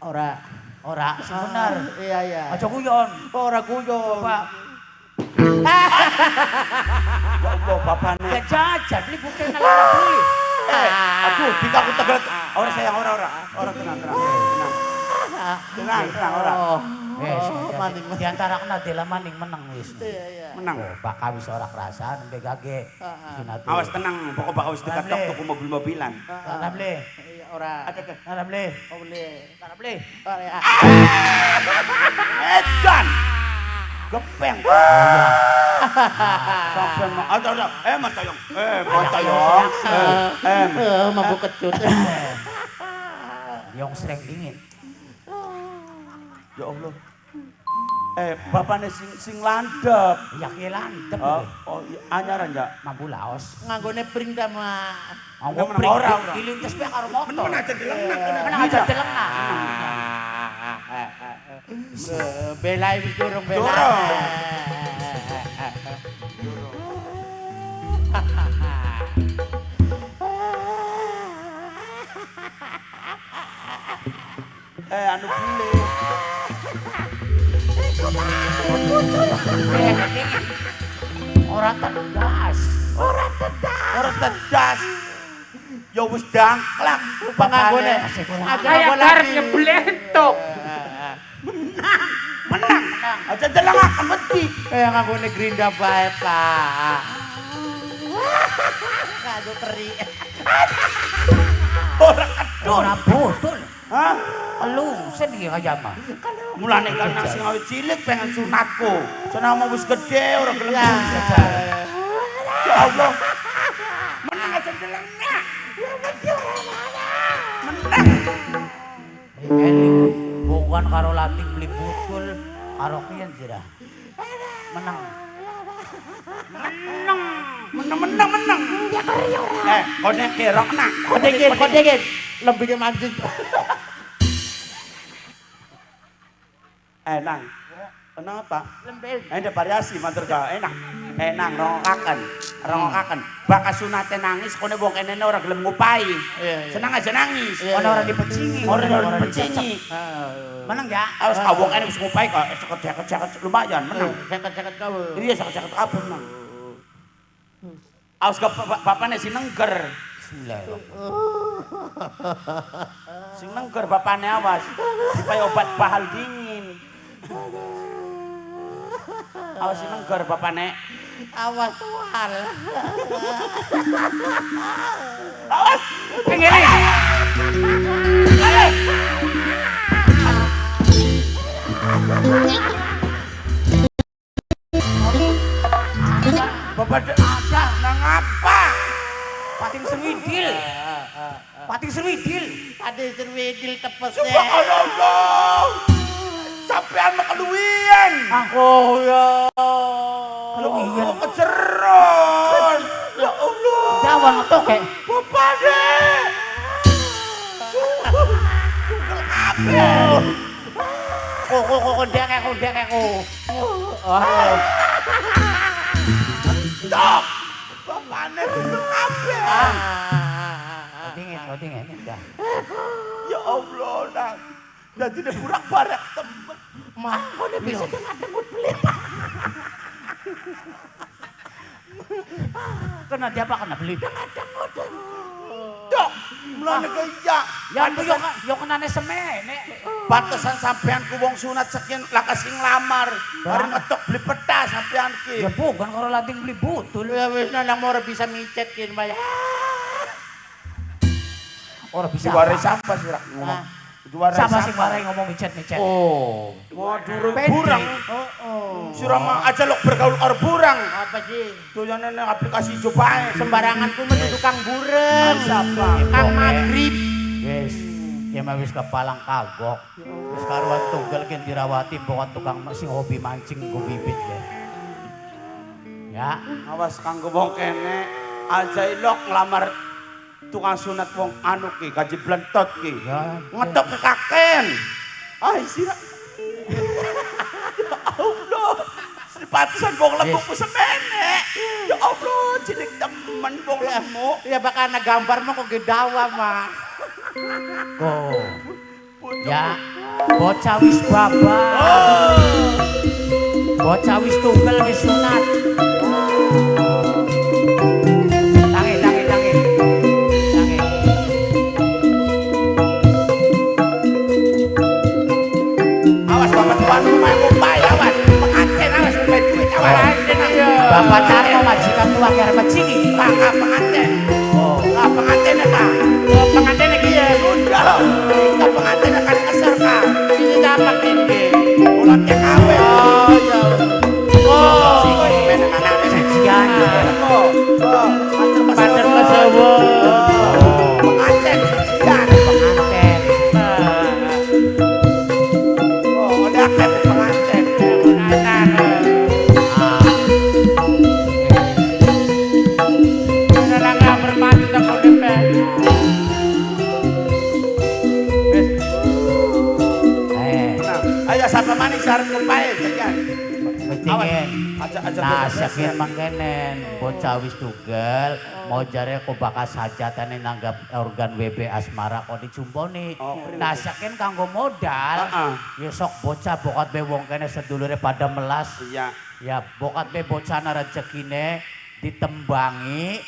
[SPEAKER 4] Ora.
[SPEAKER 3] Ora, sing bener.
[SPEAKER 4] Iya iya.
[SPEAKER 3] Aja guyon.
[SPEAKER 4] Ora guyon.
[SPEAKER 3] Coba.
[SPEAKER 1] Ya Allah bapane.
[SPEAKER 3] Ya jajan beli bukan lara beli.
[SPEAKER 1] Aduh, bika aku tegel. Ora sayang, ora ora. Ora tenang, tenang. Tenang. Tenang, tenang ora.
[SPEAKER 3] Wis, di antara kena dela maning menang wis.
[SPEAKER 4] Iya, iya.
[SPEAKER 1] Menang.
[SPEAKER 3] Bakal wis ora kerasa nembe gage.
[SPEAKER 1] Awas tenang, pokok bakal wis diketok tuku mobil-mobilan.
[SPEAKER 3] Ora beli.
[SPEAKER 4] Iya, ora.
[SPEAKER 3] Ora beli.
[SPEAKER 4] Oh, beli.
[SPEAKER 3] Ora beli.
[SPEAKER 4] Ora.
[SPEAKER 1] Edan. Gepeng. Sampai mah ada ada. Matayong. Matayong.
[SPEAKER 4] Mabuk kecut.
[SPEAKER 3] Yang sering dingin.
[SPEAKER 1] Ya Allah. Bapakne sing landhep.
[SPEAKER 3] Ya ki landhep.
[SPEAKER 1] Oh, anyaran ya.
[SPEAKER 3] Mampu laos.
[SPEAKER 4] Nganggone pring ta, Mak.
[SPEAKER 3] Nganggo pring. Dilintes bae karo motor.
[SPEAKER 1] Meneng aja delengnak.
[SPEAKER 3] Meneng aja delengnak.
[SPEAKER 4] Bela wis durung bela.
[SPEAKER 1] Durung. Anu beli.
[SPEAKER 3] Ora tedas.
[SPEAKER 1] Ora tedas. Ora tedas. Ya wis dangklak
[SPEAKER 4] panganggone.
[SPEAKER 2] Kayak garap nyeblentok.
[SPEAKER 1] Menang. Menang. Aja delengaken wedi.
[SPEAKER 4] Kaya nganggone gerinda bae, Pak. Kado teri.
[SPEAKER 1] Ora kedon.
[SPEAKER 3] Ora butul.
[SPEAKER 1] Hah?
[SPEAKER 3] Kelungsen iki kaya mah.
[SPEAKER 1] Mulane kan sing awit cilik pengen sunatku. Senang mau wis gede ora gelem. Ya Allah. Menang aja deleng nak. Menang.
[SPEAKER 3] Eling bukan karo latih beli butul karo kian sira. Menang.
[SPEAKER 1] Menang. Menang menang menang. Kone kerok nak.
[SPEAKER 4] Kone lembike mancing.
[SPEAKER 1] Nang. Kenapa?
[SPEAKER 4] Lembel.
[SPEAKER 1] Ada variasi mantur ka. Enak. Nang rongokaken. Rongokaken. Baka sunate nangis kone wong kenene ora gelem ngupai. Senang aja nangis.
[SPEAKER 3] Kone ora dipecingi.
[SPEAKER 1] Ora dipecingi.
[SPEAKER 3] Menang ya?
[SPEAKER 1] Awas wong kene wis ngupai kok seket-seket lumayan menang.
[SPEAKER 4] Seket-seket kabeh.
[SPEAKER 1] Iya seket-seket kabeh menang. Awas ke bapane sing nengger.
[SPEAKER 3] Bismillahirrahmanirrahim.
[SPEAKER 1] Sing nengger bapane awas. Supaya obat pahal dingin. Awas sing nengger bapane.
[SPEAKER 4] Awas tual.
[SPEAKER 1] Awas.
[SPEAKER 3] Pengen.
[SPEAKER 1] Bapak ada nang apa?
[SPEAKER 3] Pating serwidil. Pating serwidil.
[SPEAKER 4] Pating serwidil tepes.
[SPEAKER 1] Subhanallah. Sampean keluwian.
[SPEAKER 4] Oh ya.
[SPEAKER 1] Keluwian kejeron. Ya Allah.
[SPEAKER 3] Dawa ngetok e.
[SPEAKER 1] Bapak deh. Tugel kabeh.
[SPEAKER 4] Kok ndek aku.
[SPEAKER 1] Tok. Bapane tugel kabeh.
[SPEAKER 3] Dingin dah.
[SPEAKER 1] Ya Allah, nang. Dadi nek burak-barak temen.
[SPEAKER 4] Mah, kok bisa dengar-dengut belit.
[SPEAKER 3] Kena diapa kena belit?
[SPEAKER 4] Dengar-dengut.
[SPEAKER 1] Dok, mulane kaya.
[SPEAKER 3] Ya yo kenane semene.
[SPEAKER 1] Pantesan sampean ku wong sunat sekian laka sing lamar. Bareng ngetok beli peta sampean ki.
[SPEAKER 3] Ya bukan karo lading beli butul.
[SPEAKER 4] Ya wis nang ora bisa micet ki Mbak.
[SPEAKER 3] Ora bisa.
[SPEAKER 1] Diwarai sapa sih rak ngomong? Diwarai
[SPEAKER 3] sapa sing warai ngomong micet-micet?
[SPEAKER 4] Oh.
[SPEAKER 1] Waduh, burang. Heeh. Sira mah aja lok bergaul karo burang.
[SPEAKER 4] Apa sih?
[SPEAKER 1] Doyane nang aplikasi ijo bae.
[SPEAKER 4] Sembarangan ku metu tukang bureng.
[SPEAKER 1] Siapa?
[SPEAKER 4] Kang magrib.
[SPEAKER 3] Wis, ya mah wis kepalang kagok. Wis karuan tunggal ken dirawati bukan tukang sing hobi mancing go bibit ya. Ya,
[SPEAKER 1] awas kanggo wong kene aja ilok nglamar tukang sunat wong anu ki gaji blentot ki.
[SPEAKER 3] Ya,
[SPEAKER 1] ngetok kekaken. Ai sira. Ya Allah. Pantesan wong lemuk ku semene. Ya Allah, cilik temen wong lemuk.
[SPEAKER 4] Ya bakal ana gambar mah kok gedawa mah.
[SPEAKER 3] Ko. Ya, bocah wis babak. Bocah wis tunggal wis sunat. Tangi, tangi, tangi. Tangi.
[SPEAKER 1] Awas bapak tuan rumah ngupai, awas. Pengantin awas ngupai duit, awas.
[SPEAKER 3] Bapak Tarno majikan tua ki arep mecingi.
[SPEAKER 1] Kakak pengantin.
[SPEAKER 3] Oh,
[SPEAKER 1] Kak pengantin ya, Kak.
[SPEAKER 4] Oh, pengantin iki ya.
[SPEAKER 1] Udah. Kak pengantin akan kesel, Kak.
[SPEAKER 4] Iki dapat iki.
[SPEAKER 1] Ulat TKW.
[SPEAKER 4] Oh, ya. Oh,
[SPEAKER 3] Jian.
[SPEAKER 1] Oh,
[SPEAKER 4] Pater kesuwun.
[SPEAKER 1] Pengantin jian.
[SPEAKER 3] Pengantin.
[SPEAKER 1] Oh, udah akeh pengantin.
[SPEAKER 3] Eh,
[SPEAKER 1] Ayo sapa maning arep ngupai jajan.
[SPEAKER 3] wis dingin.
[SPEAKER 1] Aja
[SPEAKER 3] Nah, saking mangkenen bocah wis tugel, mau jare kok bakas hajatane nanggap organ WB Asmara kok dicumponi.
[SPEAKER 1] Oh,
[SPEAKER 3] Nah, saking kanggo modal,
[SPEAKER 1] Heeh.
[SPEAKER 3] ya sok bocah bokat be wong kene sedulure pada melas.
[SPEAKER 1] Iya.
[SPEAKER 3] Ya, bokat be bocah rezekine ditembangi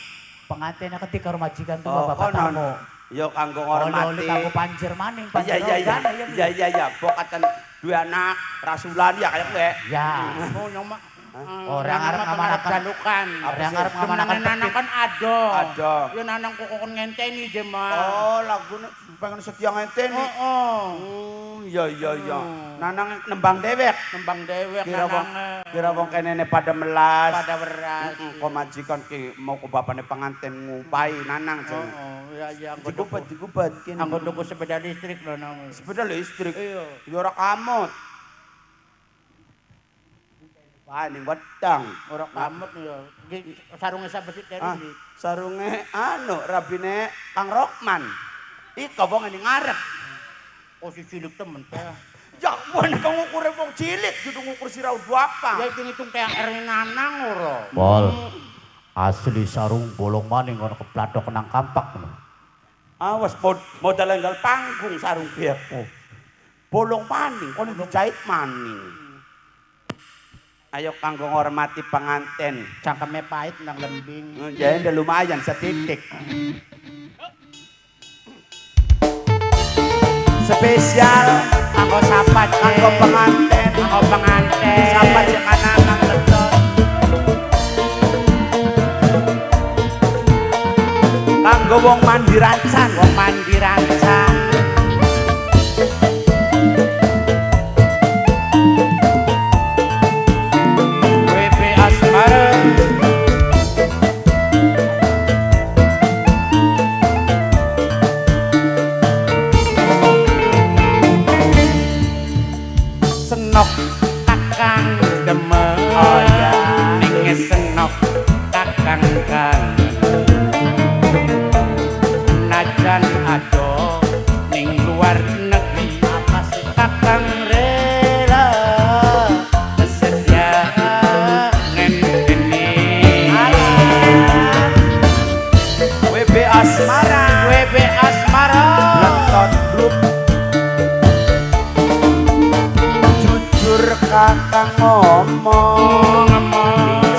[SPEAKER 3] pengantinnya ketika karo majikan tuh
[SPEAKER 1] Oh,
[SPEAKER 3] bapak
[SPEAKER 1] konon.
[SPEAKER 3] tamu.
[SPEAKER 1] Ya kanggo
[SPEAKER 3] Oli-oli
[SPEAKER 1] ngormati.
[SPEAKER 3] kanggo panjer maning,
[SPEAKER 1] Iya
[SPEAKER 3] panjer
[SPEAKER 1] iya iya.
[SPEAKER 3] organ, ya,
[SPEAKER 1] Iya iya iya, bokatan dua anak rasulan ya kayak gue.
[SPEAKER 3] Ya.
[SPEAKER 4] Oh, nyoma.
[SPEAKER 3] Orang arep ngamanakan
[SPEAKER 4] jalukan.
[SPEAKER 3] Orang arep ngamanakan
[SPEAKER 4] Nanang kan ado.
[SPEAKER 1] Ado.
[SPEAKER 4] Ya nanang kok kon ngenteni je mah.
[SPEAKER 1] Oh, lagune pengen setia ngenteni.
[SPEAKER 4] Heeh.
[SPEAKER 1] Iya iya iya. Nanang nembang dewek.
[SPEAKER 4] Nembang dewek
[SPEAKER 1] Kira wong
[SPEAKER 4] nanange.
[SPEAKER 1] kira wong kenene pada melas.
[SPEAKER 4] Pada beras.
[SPEAKER 1] Kok majikan ki mau ke bapane pengantin ngupai nanang jane.
[SPEAKER 4] Heeh, iya iya
[SPEAKER 1] Digubet digubet kene.
[SPEAKER 4] Anggo tuku sepeda listrik lho nang.
[SPEAKER 1] Sepeda listrik.
[SPEAKER 4] Iya.
[SPEAKER 1] Ya ora kamut. Wah, ning weteng.
[SPEAKER 4] Ora kamut ya. Iki sarunge sapa sih dari
[SPEAKER 1] Ah,
[SPEAKER 4] iki?
[SPEAKER 1] sarunge anu rabine Kang Rokman. Ika wong ning ngarep.
[SPEAKER 4] Oh si cilik temen teh.
[SPEAKER 1] Ya ampun kang ngukure wong cilik dudu ngukur sirah udu apa.
[SPEAKER 4] Ya hitung-hitung THR nanang ora.
[SPEAKER 3] Pol. Asli sarung bolong maning ngono keplathok nang kampak ngono.
[SPEAKER 1] Awas modal enggal panggung sarung biakku. Bolong maning kono dijahit maning. Ayo kanggo ngormati pengantin.
[SPEAKER 4] Cangkeme pahit nang lembing.
[SPEAKER 1] Jadi udah lumayan setitik. Spesial
[SPEAKER 4] Anggo sapa
[SPEAKER 1] kanggo pengantin.
[SPEAKER 4] Anggo pengantin.
[SPEAKER 1] Sapa cek anak letot. Kanggo wong mandi rancan.
[SPEAKER 4] Wong mandi rancan. WB Asmara. Senok kakang demen.
[SPEAKER 1] Oh iya.
[SPEAKER 4] Ning senok kakang kangen. Najan ado ning luar negeri
[SPEAKER 3] Apa sih?
[SPEAKER 4] kakang rela setia ngenteni.
[SPEAKER 1] WB Asmara.
[SPEAKER 4] WB Asmara.
[SPEAKER 1] Letot grup. Jujur kakang ngomong.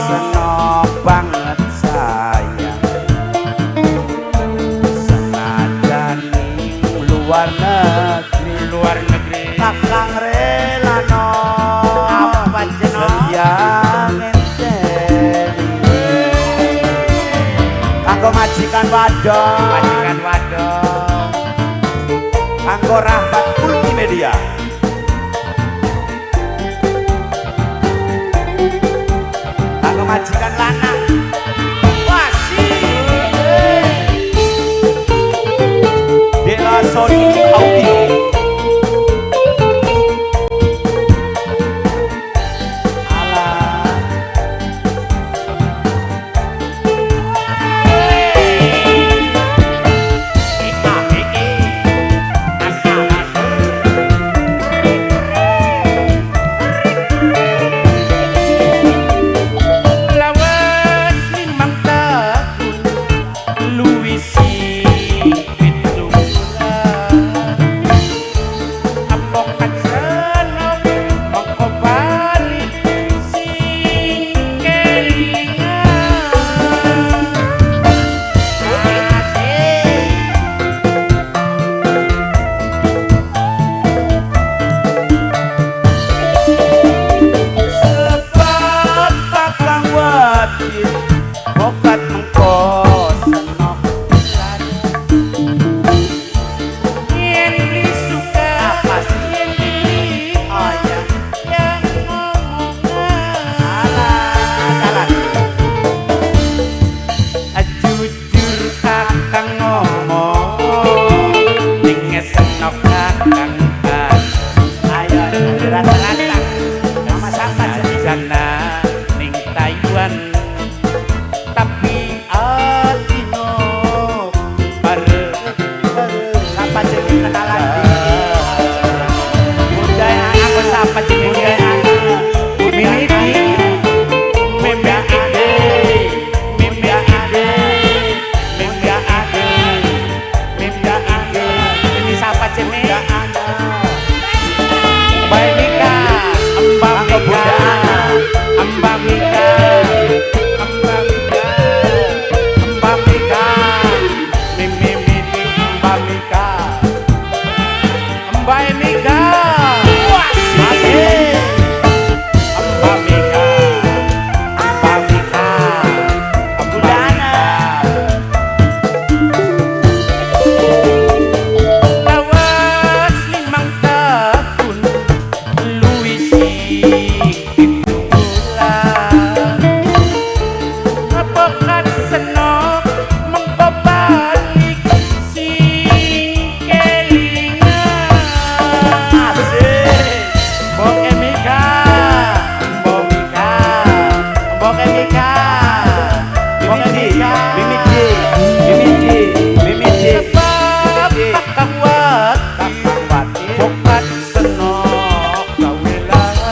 [SPEAKER 1] Senok banget sayang. Senajan ning luar negeri.
[SPEAKER 4] Luar negeri.
[SPEAKER 1] Kakang rela no.
[SPEAKER 4] Apa jeneng?
[SPEAKER 1] Setia ngenteni. Kanggo majikan wadon.
[SPEAKER 4] Majikan wadon.
[SPEAKER 1] Kanggo Rahmat Multimedia. Kanggo majikan lanang. Wasi. Dela Sony Audio. Alah.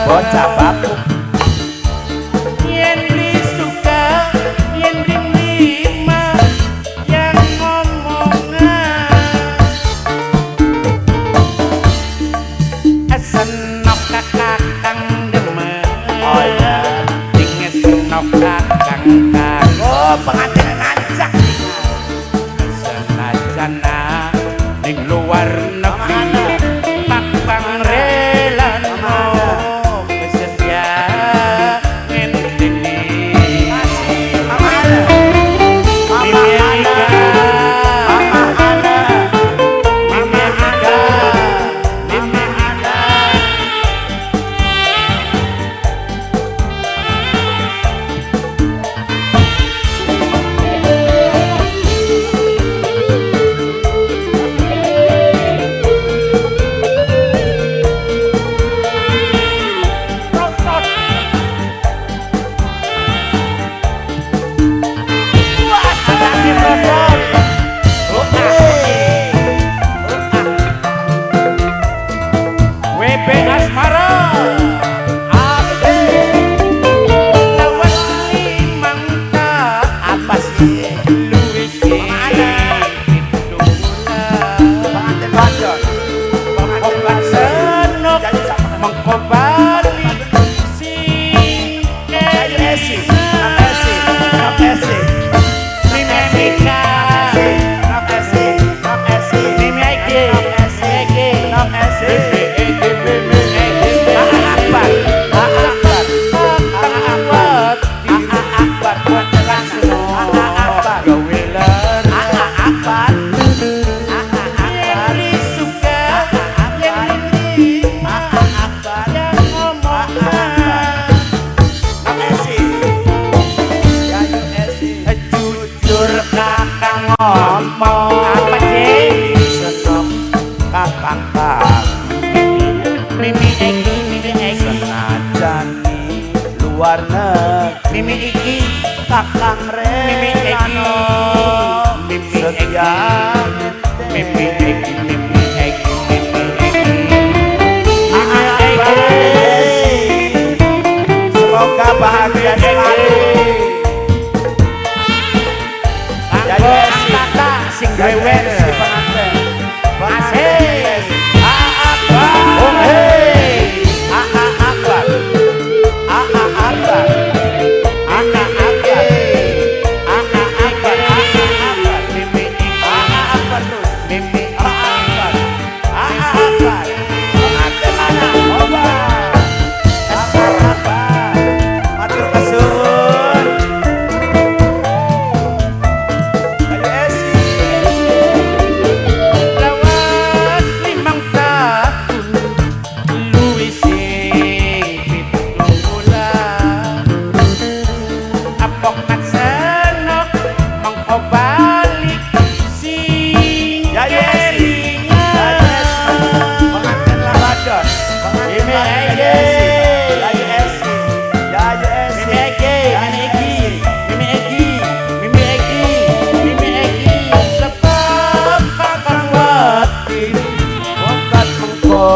[SPEAKER 1] Bocah bapuk.
[SPEAKER 4] Yen beli suka, yen beli nerima, yang ngomongan. Senok kakang demen.
[SPEAKER 1] Oh iya.
[SPEAKER 4] Ning senok kakang kang.
[SPEAKER 1] Oh, pengantin nancak.
[SPEAKER 4] Senajan ning luar negeri, kakang relano setia ngenteni.
[SPEAKER 1] Mama Ana. Mama Ana. Mama Ana. Mama Ana. Mama Ana. Wah, tadi merokok.
[SPEAKER 4] WB Asmara.
[SPEAKER 1] Asik.
[SPEAKER 4] Lawas limang tahun.
[SPEAKER 1] Apa sih?
[SPEAKER 4] Luwih
[SPEAKER 1] Mama Ana.
[SPEAKER 4] Pitulan.
[SPEAKER 1] Pengantin wadon. Pengantin wadon.
[SPEAKER 4] Senok
[SPEAKER 1] Jadi sama.
[SPEAKER 4] mengko bali sing
[SPEAKER 1] Yayu Esi. Nok Esi. Nok Esi.
[SPEAKER 4] Mimi Eka.
[SPEAKER 1] Nok Esi. Nok Esi.
[SPEAKER 4] Mimi Eki.
[SPEAKER 1] Nok Esi. Nok Esi.
[SPEAKER 4] Mimi
[SPEAKER 1] Aa Akbar. Aa Akbar. Aa Akbar. Aa Akbar. Aa Akbar. Aa Akbar. Aa Akbar. Aa Akbar. Nok Esi. Yayu Esi.
[SPEAKER 4] Jujur kakang ngomong apa sih?
[SPEAKER 1] Senok kakang kang.
[SPEAKER 4] Mimi Eki, Mimi Eki,
[SPEAKER 1] Senajan luar negeri
[SPEAKER 4] Mimi Iki,
[SPEAKER 1] kakang
[SPEAKER 4] Mimi Eki,
[SPEAKER 1] relano
[SPEAKER 4] Mimi Eki,
[SPEAKER 1] setia
[SPEAKER 4] Mimi Eki, Mimi Eki, Mimi Eki.
[SPEAKER 1] Aa Akbar. Semoga bahagia selalu. Yayu
[SPEAKER 4] Kanggo
[SPEAKER 1] Esi.
[SPEAKER 4] kakak sing
[SPEAKER 1] Yayu
[SPEAKER 4] grewer.
[SPEAKER 1] Esi pengantin. Pengantin
[SPEAKER 4] Asik.
[SPEAKER 1] Esi. Aa Akbar.
[SPEAKER 4] Oh, hey.
[SPEAKER 1] Aa Akbar. Aa Akbar. Aa Akbar. Aa Akbar. Aa Akbar.
[SPEAKER 4] Mimi Iki,
[SPEAKER 1] Aa Akbar terus.
[SPEAKER 4] Mimi
[SPEAKER 1] Aa Akbar. Aa Akbar. Pengantin mana? Oba. Aa Akbar. Matur kesuwun. Ayo Esi.
[SPEAKER 4] Lawas limang tahun luwih sing 7 wulan. Apok mat senok mengko balik sing
[SPEAKER 1] Yayu Esi. Yayu Esi. Pengantin lawadon. Pengantin
[SPEAKER 4] Mimi
[SPEAKER 1] wadon.
[SPEAKER 4] Eki.
[SPEAKER 1] Yayu Esi. Yayu Esi.
[SPEAKER 4] Mimi Eki,
[SPEAKER 1] Yayu
[SPEAKER 4] Mimi Eki,
[SPEAKER 1] Esi.
[SPEAKER 4] Mimi Eki, Mimi Eki, Mimi Eki, sebab kakang wedi
[SPEAKER 1] Bokat mengko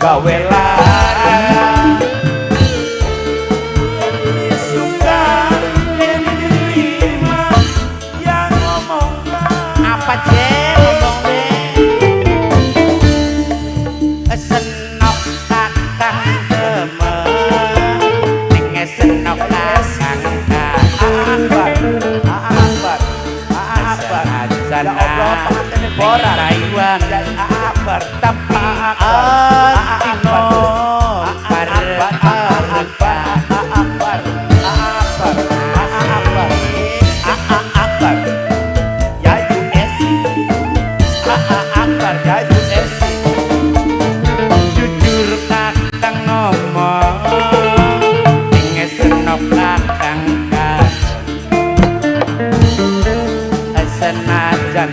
[SPEAKER 1] gawe lara. Suka yen diterima yang ngomong
[SPEAKER 4] apa cek ngomong Senok kakang demen ning senok kakang
[SPEAKER 1] Aa Akbar. Aa Akbar. Aa Akbar.
[SPEAKER 4] Senajan
[SPEAKER 1] Ya Allah, pengantin boran.
[SPEAKER 4] Taiwan
[SPEAKER 1] Ya Aa Akbar.
[SPEAKER 4] tapi
[SPEAKER 1] Aa Akbar. Aa
[SPEAKER 4] antino
[SPEAKER 1] Akbar terus. Aa Akbar. Aa Akbar. Aa Akbar. Aa Akbar. Aa Akbar. Aa Akbar. Yayu Esi. Aa Akbar. Yayu Esi.
[SPEAKER 4] Jujur kakang ngomong ning senok kakang kang senajan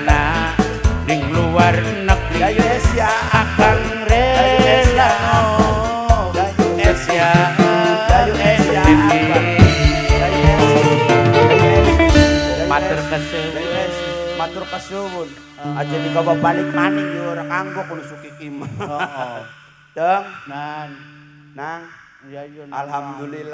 [SPEAKER 4] ning luar negeri
[SPEAKER 1] Yayu Esi. Aa Akbar.
[SPEAKER 4] akang relano
[SPEAKER 1] Yayu Esi. Yayu Esi. Aa Akbar. Yayu Esi. Yayu Esi.
[SPEAKER 4] Matur
[SPEAKER 1] Yayu
[SPEAKER 4] kesuwun.
[SPEAKER 1] Esi. Matur kesuwun. Aja digawa balik maning yo ora kanggo kono sukiki mah.
[SPEAKER 4] Heeh.
[SPEAKER 1] Dong,
[SPEAKER 4] Nan.
[SPEAKER 1] nang.
[SPEAKER 4] Iya iya.
[SPEAKER 1] Alhamdulillah.